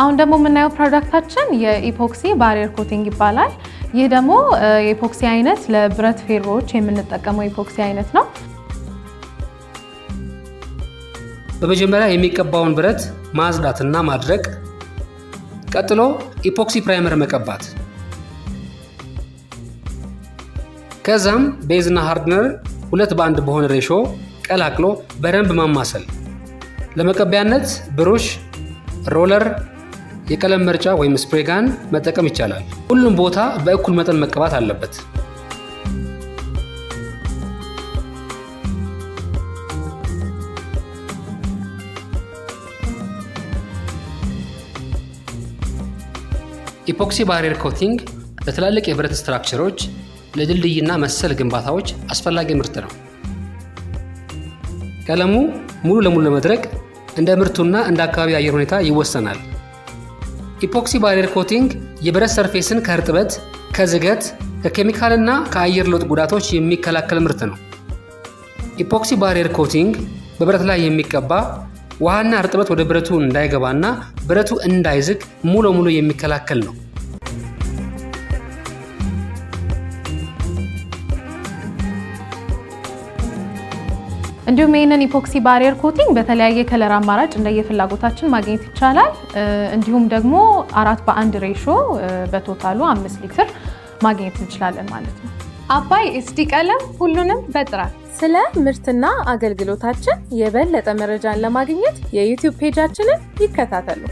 አሁን ደግሞ የምናየው product ኣችን የ epoxy barrier coating ይባላል። ይህ ደግሞ የ epoxy አይነት ለብረት ፌሮዎች የምንጠቀመው epoxy አይነት ነው። በመጀመሪያ የሚቀባውን ብረት ማጽዳትና ማድረቅ፣ ቀጥሎ epoxy primer መቀባት፣ ከዛም base ና hardener 2:1 በሆነ ratio ቀላቅሎ በደንብ ማማሰል። ለመቀቢያነት ብሩሽ፣ roller፣ የቀለም መርጫ ወይም spray gun መጠቀም ይቻላል። ሁሉም ቦታ በእኩል መጠን መቀባት አለበት። Epoxy barrier coating ለትላልቅ የብረት structure ኦች፣ ለድልድይና መሰል ግንባታዎች አስፈላጊ ምርት ነው። ቀለሙ ሙሉ ለሙሉ ለመድረቅ እንደ ምርቱና እንደ አካባቢ አየር ሁኔታ ይወሰናል። Epoxy barrier coating የብረት surface ን ከእርጥበት፣ ከዝገት፣ ከኬሚካልና ከአየር ለውጥ ጉዳቶች የሚከላከል ምርት ነው። Epoxy barrier coating በብረት ላይ የሚቀባ ውሃና እርጥበት ወደ ብረቱ እንዳይገባና ብረቱ እንዳይዝግ ሙሉ ለሙሉ የሚከላከል ነው። እንዲሁም ይህንን epoxy barrier coating በተለያየ color አማራጭ እንደየፍላጎታችን ማግኘት ይቻላል። እንዲሁም ደግሞ 4:1 ratio በ total ኡ 5 ሊትር ማግኘት እንችላለን ማለት ነው። አባይ ኤስዲ ቀለም ሁሉንም በጥራት። ስለ ምርትና አገልግሎታችን የበለጠ መረጃን ለማግኘት የ YouTube page ኣችንን ይከታተሉ።